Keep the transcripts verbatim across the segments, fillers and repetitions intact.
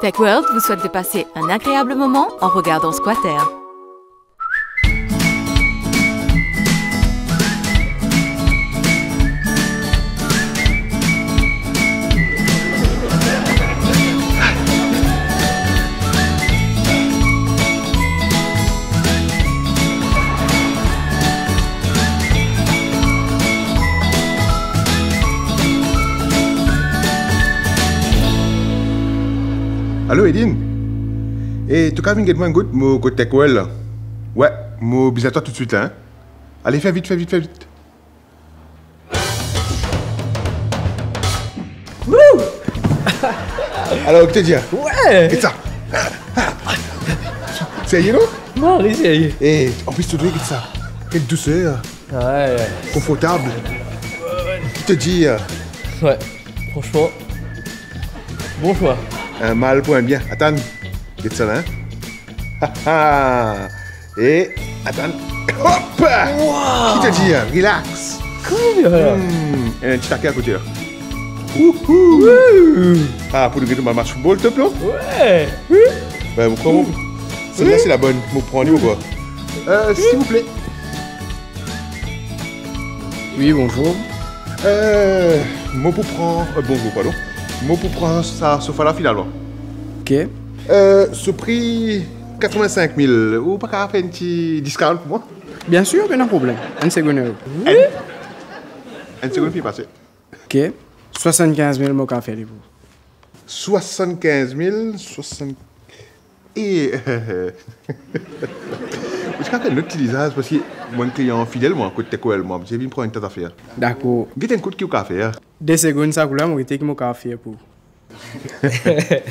Tech World vous souhaite de passer un agréable moment en regardant Squatter. Alo, Edine? E, to kav vinn get mwa enn kout, mo kot Tech World la. Wi, mo bizin twa toutswit la, hein. Ale, fer vit, fer vit, fer vit. Wouh! Alor, ki to dir? Wi! Get sa. Serye, non? Non, li serye. E, anplis, to trouve, get sa. Kel douser. Wi, wi. Konfortab. Ki to dir? Wi, fransman, bon swa. Enn mal pou enn bien. Atann, get sa la, hein? Ha, ha. E, atann. Hop! Wow! Ki to dir? Relax. Cool, voilà. Hmm, enn ti take akote la. Wouhou! Wouh! Ah, pou nou get bann match football, top, non? Wi! Wi! Be, mo krwar, mo, sela, wi, se la bonn. Mo pran li, mo krwar. Euh, silvouple. Wi, bonzour. Euh, mo pou pran, euh, bonzour, pardon. Mo pou pran sa sofa la, finalman. Ok. Euh, so pri, katrevin-sink mil. Ou pa kapav fer enn ti discount pou mwa? Bien sûr, pena problem. Enn segonn. Wi. Enn, enn segonn, pi pase. Ok. Swasannkinz mil, mo kapav fer li pou ou. Swasannkinz mil, swasant-, e, ou ti kapav fer enn lot ti lizaz, parski mo enn klian fidel, mwa, kot Tech World, mwa, mo ti vinn pran enn ta zafer. Dakor. Get enn kout ki ou kapav fer. De segonn, sa kout la, mo gete ki mo kapav fer pou ou.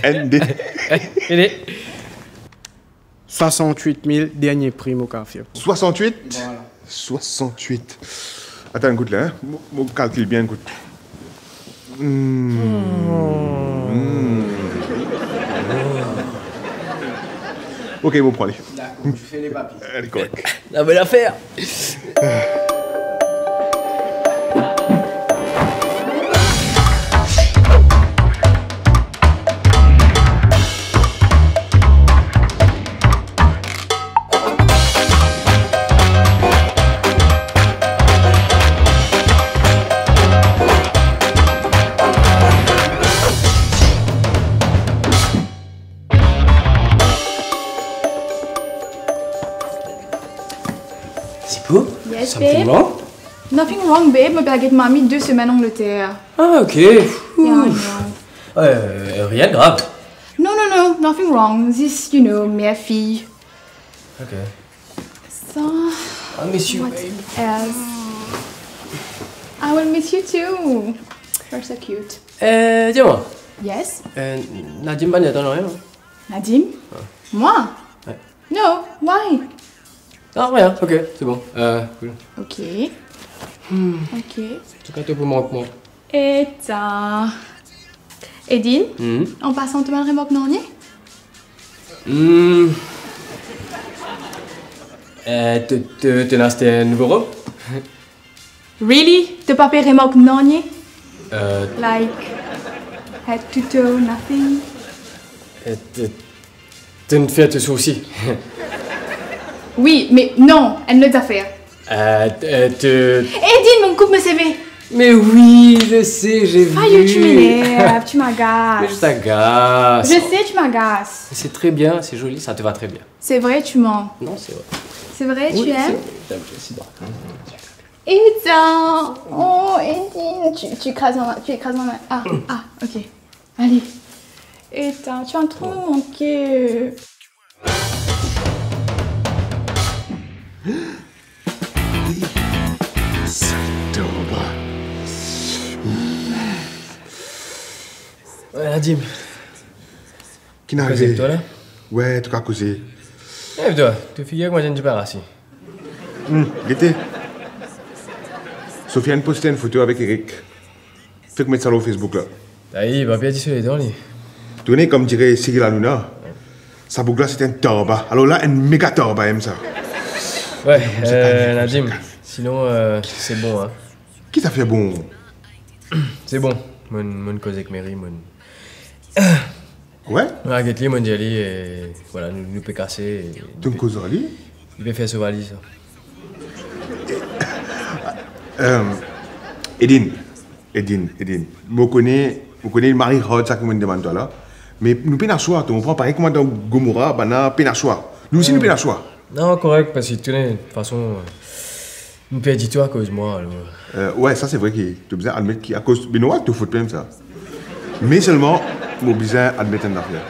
Enn, de. Enn, de. Swasant-wit mil, dernie pri mo kapav fer. Swasant-wit? Vwala. Swasant-wit. Atann, kout la, hein. Mo, mo kalkil bien, kout. Hmm. Hmm. Ok, mo pran li. Dakor, to fer le papie. Ale, korek. La bel zafer. Zippo? Yes, babe. Something wrong? Nothing wrong, babe. Mo pe al get mami de semenn Angleterre. Ah, ok. Yeah, I know. Euh, rien de grave. No, no, no, nothing wrong. Zis, you know, mer fiy. Ok. So, I miss you, babe. What else? I will miss you too. You're so cute. Euh, dis-moi. Yes? Euh, Nadim pa inn atann nanye, non? Nadim? Ouais. Moi? Ouais. No, why? Non, rien, ok, c'est bon. Euh, cool. Ok. Hmm. Ok. Antouka, to pou mank mwa. Eta. Edine, mhm, an pasan, to pa'nn remark nanye? Hmm. Euh, to, to, to inn aste enn nouvo rob? Really? To pa pe remark nanye? Euh. Like, head to toe, nothing? Euh, to, to inn fer to soursi. Wi, me non, enn lot zafer. Euh, t-, euh, to... Edine, mo koup mo seve. Mais oui, je sais, j'ai vu. Fayou, tu m'énerves, tu m'agaces. Mais je t'agace. Je sais, tu m'agaces. C'est très bien, c'est joli, ça te va très bien. C'est vrai, tu mens. Non, c'est vrai. C'est vrai, tu aimes? Oui, c'est vrai. J'aime, j'aime, c'est bon. Edine, oh, Edine, tu, tu écrases ma main, tu écrases ma main. Ah, ah, ok. Allez. Edine, tu as trop manqué. Sal tarba. Ouais, Nadim. Ki inn arive? Koze ek twa la? Ouais, to kapav koze. Eh, twa, to figir kouma enn diparasi. Hmm, gete. Sofiane poste enn foto avek Eric. Fek met sa lor Facebook la. Ayi, pa perdi so letan, li. Tourne kom dire Cyril Hanouna. Sa boug la, se enn tarba. Alor la, enn mega tarba, enn sa. Ouais, euh, Nadim, sinon, euh, c'est bon, hein. Ki zafer bon? C'est bon. Mo'nn, mo'nn koz ek meri, mo'nn. Wi? Mo al get li, mo dir li, eh, vwala, nou, nou pe kase. To'nn koz ar li? Li pe fer so valiz, sa. Eh, Edine, Edine, Edine. Mo kone, mo kone li mari hard sa ki mo'nn demann twa la. Me nou pena swa, to konpran, parey kouma dan Gomora, bann-la pena swa. Nou osi nou pena swa. Non, korek, parski toulede, de tout fason, eh, nou perdi twa akoz mwa, alor. Eh, wi, sa se vre ki to bizin admet ki akoz, be non, to fot mem sa. Me selman, mo bizin admet enn zafer.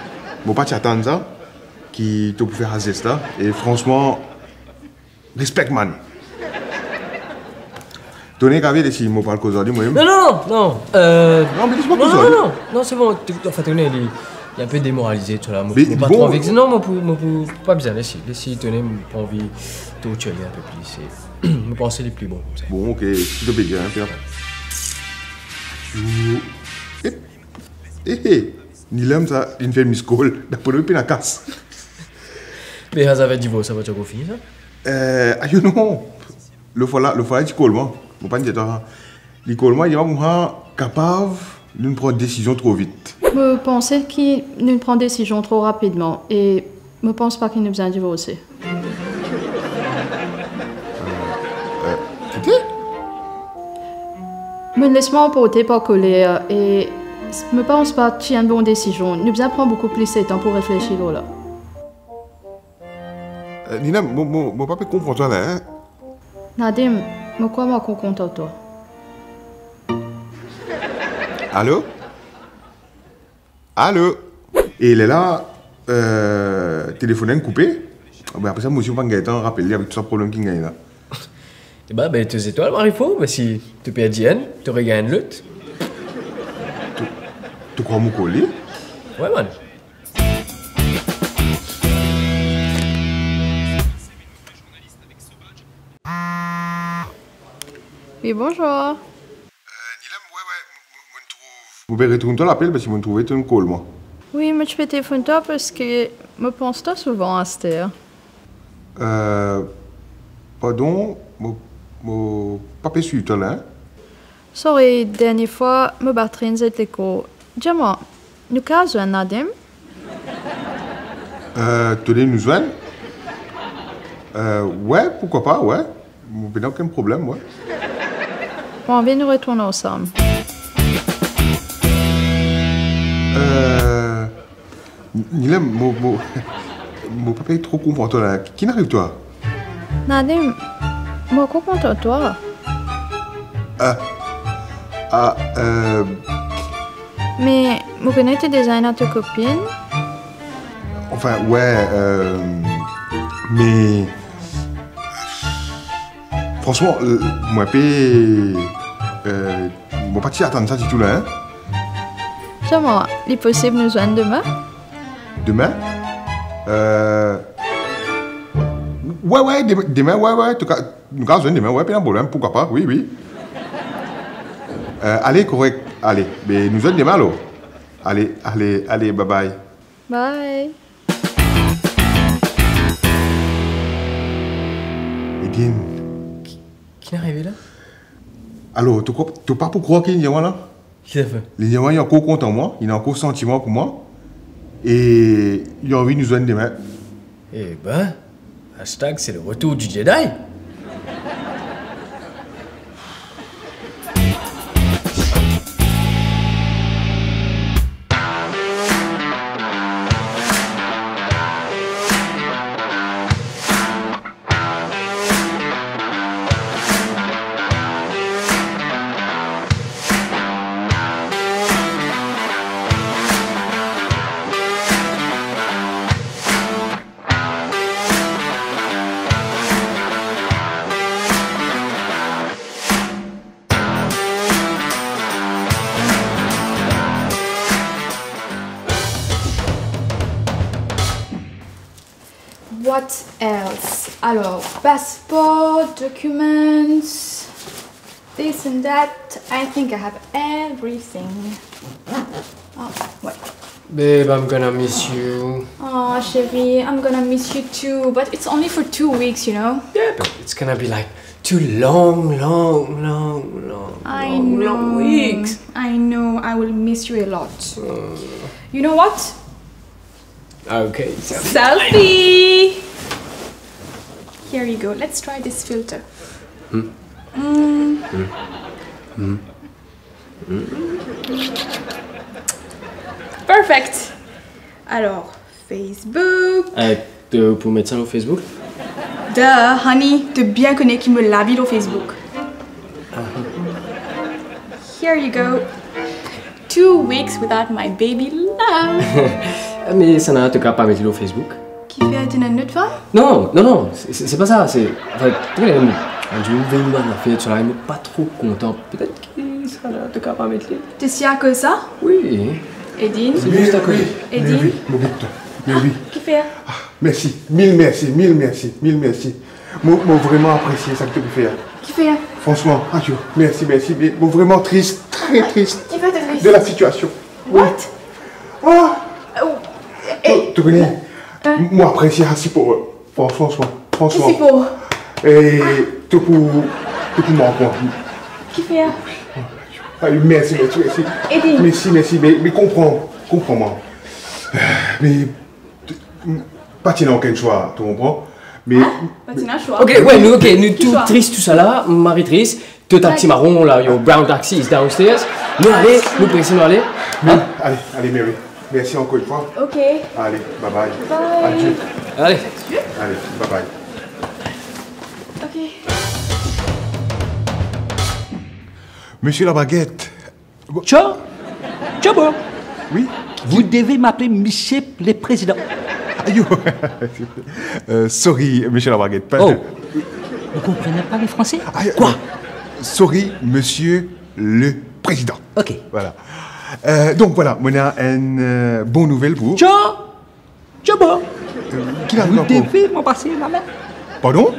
Mo pa ti atann sa, ki to pou fer sa zes la. E fransman, respek, man. To ena kav ede si mo pa al koz ar li, mwa mem? Non, non, non, non, eh, non, me les mwa koz ar li. Non, non, non, c'est bon, to, anfin, to ena, li, li inpe demoralize, to la, mo, mo pa tro anvi. Non, mo pou, mo pou, pa bizin, les li, les li, to ena, mo pa anvi tortir li inpe plis, e mo panse li pli bon koumsa. Bon, ok, si to pe dir, inpe, anfin. Eh, eh, eh, Nilem sa, linn fer miss call, dapre li pena kas. Me sa zafer divors, sa pa ti ankor fini, sa? Eh, ayo non. Lofwa la, lofwa la, li ti call mwa. Mo pa'nn dir twa. Li call mwa, li dir mwa koumsa, kapav nou pran desizion tro vit. Mo panse ki nou pran desizion tro rapidman e mo panse pa ki nou bizin divorse. Eh, kite? Mo les mwa anporte par koler e mo panse pa ti enn bon desizion. Nou bizin pran boukou plis letan pou reflesi lor la. Eh, Nilem, mo, mo, mo pa pe konpran twa la, hein? Nadim, mo krwar mo kontan twa. Alo? Alo? E lerla, eh, telefonn koupe. Bon, apre sa, mo osi, mo pa'nn gagn letan rapel li avek tou sa problem ki gagn la. Eba, be, to zetwal mari for, be si to perdi enn, to regagn lot. To, to krwar mo kole? Wi, man. Wi, bonzour. Eh, Nilem, wi, wi, mo, mo, mo'nn trouv. Mo pe retourn twa lapel parski mo'nn trouve to'nn call mwa. Wi, mo ti pe telefonn twa parski mo pans twa souvan aster. Eh, pardon, mo, mo pa pe swiv twa la, hein? Sorry, dernie fwa, mo batri inn zet lekor. Dir mwa, nou kav zwenn Nadim? Eh, to le nou zwenn? Eh, wi, pourquoi pas, wi. Mo pena okenn problem, wi. Mo anvi nou retourn ansam. Eh, Nilem, mo, mo, mo pa pe tro konpran twa la. Ki'nn ariv twa? Nadim, mo kontan twa. Ah, ah, eh. Me mo kone to deza ena to kopinn. Anfin, wi, eh, me Fransman, eh, mo pe, eh, mo pa ti atann sa ditou la, hein. Dir mwa, li posib nou zwenn demin? Demin? Eh, wi, wi, demin, demin, wi, wi, antouka, nou kav zwenn demin, wi, pena problem, pourquoi pas, wi, wi. Eh, ale, korek, ale, be nou zwenn demin alor. Ale, ale, ale, bye bye. Bye. Edine. Ki, ki'nn arive la? Alor, to krwar, to pa pou krwar ki li'nn dir mwa la? Ki sa fer? Li'nn dir mwa li ankor kontan mwa, li ena ankor santiman pou mwa, e li anvi nou zwenn demin. Eba, hashtag c'est le retour du Jedi. What else? Alors, passport, documents, this and that. I think I have everything. Oh, wait. Babe, I'm gonna miss you. Oh, chérie, I'm gonna miss you too, but it's only for two weeks, you know? Yeah, but it's gonna be like two long, long, long, long, I long, long know. Weeks. I know. I will miss you a lot. Mm. You know what? Okay, so selfie! Here you go. Let's try this filter. Hmm. Mm. Hmm. Hmm. Perfect. Alors, Facebook. Euh, to pou met sa lor Facebook? Duh, honey, to bien kone ki mo lavi lor Facebook. Aha. Here you go. Two weeks without my baby love. Me sa na, to kapav pa met li lor Facebook. Kifer, to ena enn lot fam? Non, non, non, se, se, se pa sa, se, anfin, to kone, mo, mo, mo vinn bann zafer, sa la, mo pa tro kontan. Petet ki sa la, to kapav pa met li. To sir akoz sa? Wi. Edine? Se zis akoz. Me wi, Edine? Me wi, mo get twa. Me wi. Kifer? Ah, mersi, mil mersi, mil mersi, mil mersi. Mo, mo vreman apresie sa ki to pe fer. Kifer? Fransman, adieu, mersi, mersi, me mo vreman tris, tre tris. Kifer to tris? De la sitiasion. Wi. What? Ah! Oh, to, eh, to kone, eh, mo apresie sa sipor, fran-, fransman, fransman. Ki sipor? E to pou, to pou mank mwa. Kifer? Ah, mersi, mersi, mersi. Edine. Mersi, mersi, me, me konpran, konpran mwa. Me, pa ti ena okenn swa, to konpran? Me, ah, pa ti ena swa. Ok, wi, nou, ok, nou tou tris, tousala, mari tris. Tout ta ti maron la, your brown taxi is downstairs. Nou ale, nou prese, nou ale. Hein? Ale, ale, Mary. Mersi ankor enn fwa. Ok. Ale, bye bye. Bye. Adieu. Ale. Ale, bye bye. Ok. Monsieur Labaguette. Tcha? Tcha bon. Oui? Vous devez m'appeler Monsieur le Président. Ayo. Euh, sorry, Monsieur Labaguette. Oh. Vous comprenez pas le français? Ah, euh, quoi? Sorry, Monsieur le Président. Ok. Voilà. Euh, donk, voilà, mo ena enn, euh, bon nouvel pou ou. Tcha? Tcha bon. Euh, ki la... Vous devez m'embrasser la main. Pardon?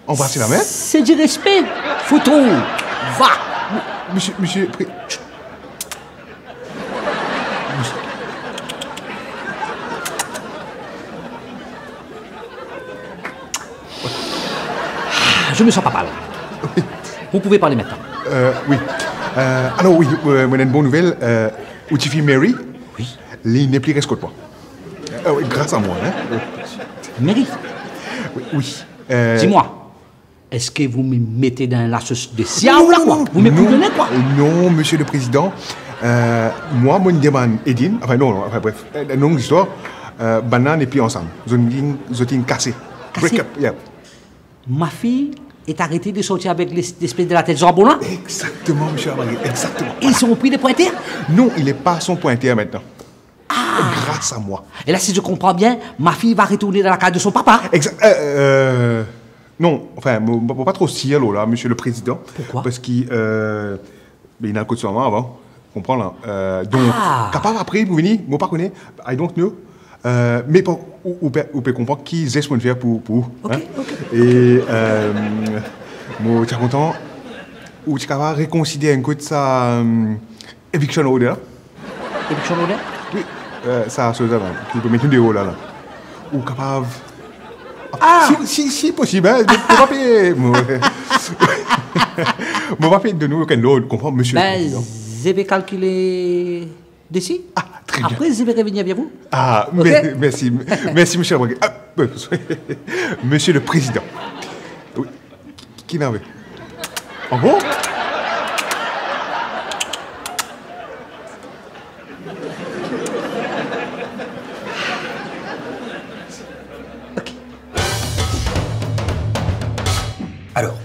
Embrasser la main? C'est du respect. Foutre. Va. Monsieur, monsieur, pré-, Je me sens pas mal. Vous pouvez parler maintenant. Euh, oui. Euh, alors oui, euh, mo ena enn bon nouvel, euh, ou tifi Mary, oui, li nepli res kot mwa. Euh, oui, gras a mwa, hein. Mary. Oui, oui. Euh, dis-moi, est-ce que vous me mettez dans la sauce de sia ou la quoi? Vous me couillonnez quoi? Non, Monsieur le Président. Euh, mwa, mo demann Edine, enfin non, non, enfin bref, euh, long istwar, euh, bann la nepli ansam. Zot inn, zot inn kase. Kase? Break up, yeah. Ma fille est arrêtée de sortir avec l'es-, l'espèce de la tête jambon là? Exactement, Monsieur Labaguette, exactement. Ils ont pris le pointeur? Non, il est pas à son pointeur maintenant. Ah! Grâce à moi. Et là, si je comprends bien, ma fille va retourner dans la case de son papa. Exa-, euh, euh, non, enfin, mo, mo pa tro sir lor la, Monsieur le Président. Pourquoi? Parski, euh, be, inn al kot so mama avan, konpran la. Euh, donk, ah, kapav apre pou vini, mo pa kone, I don't know. Euh, me pa, ou, ou pe, ou pe konpran ki zes mo fer pou, pou ou, hein? Ok, ok. E, euh, mo ti a kontan, ou ti kapav rekonsider enn kot sa, euh, eviction order la. Eviction order? Wi, euh, sa, so sa la, ki pe met nou deor la, la. Ou kapav... Ah! Si, si, si posib, hein, mo, mo pa pe, mo, mo pa pe donn ou okenn lord, konpran, Monsieur le Président. Ben, je vais calculer desi. Ah, très bien. Après, je vais revenir vers vous. Ah, ok? Me-, merci, merci, Monsieur le Président. Ah, euh, Monsieur le Président. Oui. Ki, ki ena? Ah bon? Ok. Alors,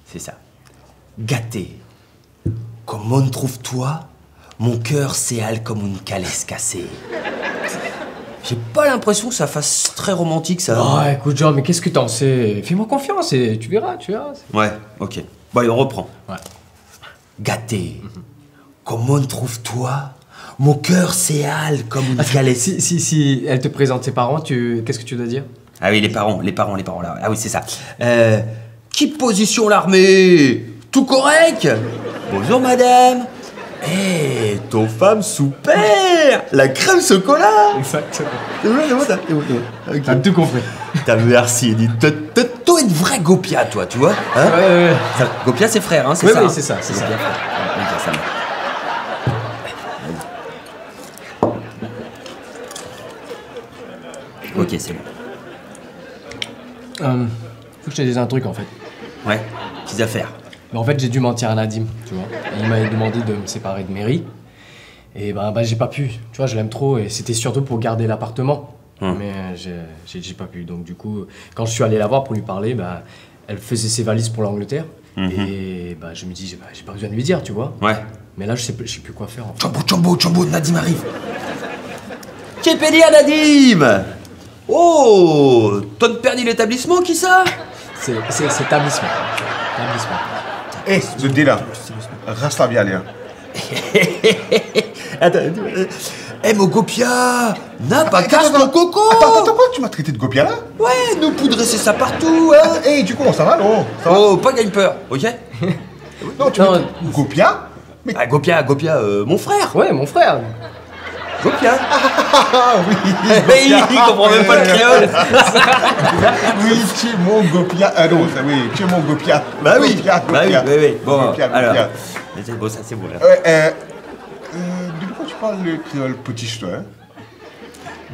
c'est ça. Gate. Comment trouve-toi Mon cœur s'éhale comme une calèche cassée. J'ai pas l'impression que ça fasse très romantique, ça. Oh, écoute, Jean, mais qu'est-ce que t'en sais? Fais-moi confiance et tu verras, tu verras. Ouais, ok. Bon, allez, on reprend. Ouais. Gate, comment trouve-toi? Mon cœur s'éhale comme une calèche. Attends, si, si, si elle te présente ses parents, tu, qu'est-ce que tu dois dire? Ah oui, les parents, les parents, les parents, là. Ah oui, c'est ça. Euh, Ki pozision larme? Tou korek? Bonjour, madame. Eh, ton femme super! La crème chocolat! Exactement. C'est bon, c'est bon, ça? C'est bon, c'est bon. Ok. T'as tout compris. T'as, merci, dis. T'es, t'es, t'es une vraie gopia, toi, tu vois, hein? Ouais, ouais, ouais. Enfin, gopia, c'est frère, hein, c'est ça, hein? Oui, oui, c'est ça, c'est ça. Gopia, frère. Ouais, ok, ça marche. Ok, c'est bon. Euh, faut que je te dise un truc, en fait. Ouais, petite affaire. Mais en fait, j'ai dû mentir à Nadim, tu vois. Et il m'avait demandé de me séparer de Mary. Et ben, ben, j'ai pas pu. Tu vois, je l'aime trop et c'était surtout pour garder l'appartement. Hmm. Mais, euh, j'ai, j'ai, j'ai pas pu. Donc, du coup, quand je suis allé la voir pour lui parler, ben, elle faisait ses valises pour l'Angleterre. Mhm. Et ben, je me dis, j'ai, ben, j'ai pas besoin de lui dire, tu vois. Ouais. Mais là, je sais plus, je sais plus quoi faire, en fait. Tchombo, tchombo, tchombo, Nadim arrive. Qu'est-ce que tu dis, Nadim ? Oh, t'as perdu l'établissement, qui ça ? C'est, c'est, c'est établissement. Établissement. Eh, zot de la. Ras la bien, hein. Attends, euh, eh, mon gopia, na pa kas mon koko. Attends, attends, attends, quoi ? Tu m'as traité de gopia, là ? Ouais, nou pou dres sa partou, hein. Attends, eh, du coup, ça va, non ? Ça va ? Oh, pas gagn peur, ok ? Non, tu m'as traité de gopia, mais... Ah, gopia, gopia, euh, mon frère. Ouais, mon frère. Gopia. Ah, oui, gopia. Il comprend même pas le créole. Oui, tu es mon gopia. Ah non, ça, oui, tu es mon gopia. Bah oui, gopia, bah oui, gopia. Oui, oui. Bon, gopia, alors. Gopia. Mais c'est bon, ça, c'est bon, là. Ouais, euh, euh, de quoi tu parles le créole potiche, toi, hein ?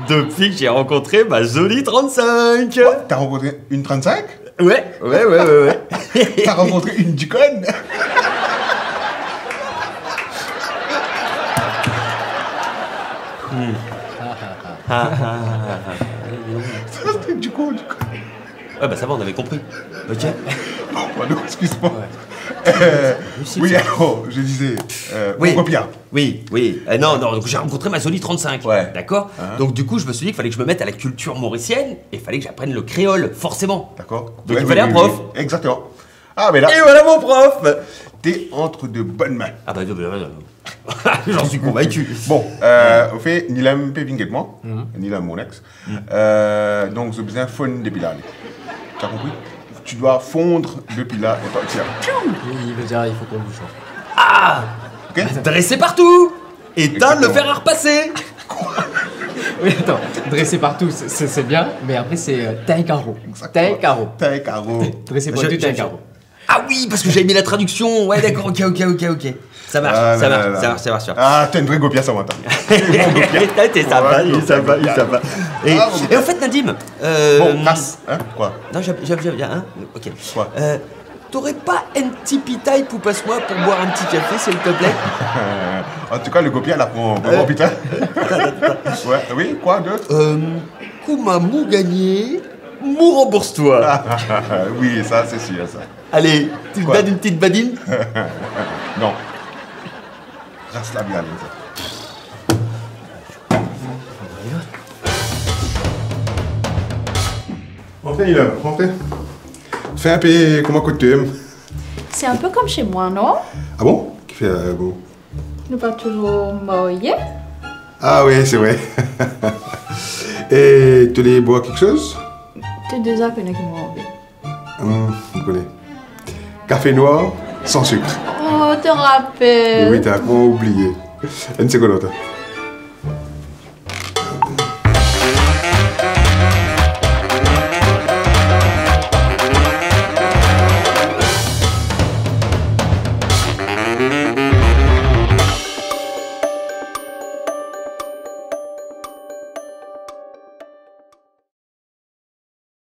Depuis que j'ai rencontré ma jolie trente-cinq. Quoi ? T'as rencontré une trente-cinq ? Ouais, ouais, ouais, ouais, ouais. T'as rencontré une dicone ? Hmm. Ah, ah, ah, ah. Ça, c'était du coup, du coup. Ouais, bah ça va, on avait compris. Ok. Bon, pardon, excuse-moi. Ouais. Euh, oui, alors, je disais, euh, oui. Mon copien. Oui, oui. Euh, non, non, donc j'ai rencontré ma jolie trente-cinq. Ouais. D'accord ? Hein ? Donc du coup, je me suis dit qu'il fallait que je me mette à la culture mauricienne et il fallait que j'apprenne le créole, forcément. D'accord. Donc il fallait un prof. Ouais, oui, oui, oui. Exactement. Ah, mais là, et voilà mon prof. T'es entre de bonnes mains. Ah bah, non, mais, non, non. J'en suis convaincu. Bon, euh, au fait, Nilam pe vinn get mwa, Nilam, mon ex. Euh, donc, j'ai besoin de fondre depuis là. T'as compris ? Tu dois fondre depuis là et partir. Il veut dire, il faut qu'on bouge, en fait. Ah ! Ok ? Dresser partout et t'as le fer à repasser. Oui, attends, dresser partout, c'est, c'est, c'est bien, mais après, c'est, euh, teint carreau. Exactement. Teint carreau. Teint carreau. Dresser partout, teint carreau. Ah oui, parce que j'avais mis la traduction. Ouais, d'accord, ok, ok, ok, ok. Ça marche, ça marche, ça marche, ça marche. Ah, t'es un vrai gopia, ça, maintenant. T'es un bon gopia. T'es sympa, il est sympa, il est sympa. Et, et en fait, Nadim, euh, bon, passe, hein, quoi ? Non, j'avais, j'avais, j'avais, hein, ok. Quoi ? Euh, t'aurais pas un petit pitay pour passe-moi pour boire un petit café, s'il te plaît ? En tout cas, le gopia, là, pour, pour mon pitay. Attends, attends, attends. Ouais, oui, quoi d'autre ? Euh, kouma mo gagne, mo ranbours twa. Oui, ça, c'est sûr, ça. Allez, petite badine, petite badine. Non. Ras la bien, sa. Anfin, li la, anfin. Finn pe kouma kot to eme. C'est un peu comme chez moi, non ? Ah bon ? Kifer, euh, bon ? Nou pa touzour marye ? Ah oui, c'est vrai. E to le boir kiksoz ? To deza kone ki mo anvi. Hmm, mo kone. Kafe nwar san sik. Oh, to rapel. Oui, ta, mo oubliye. Enn segonn, atann.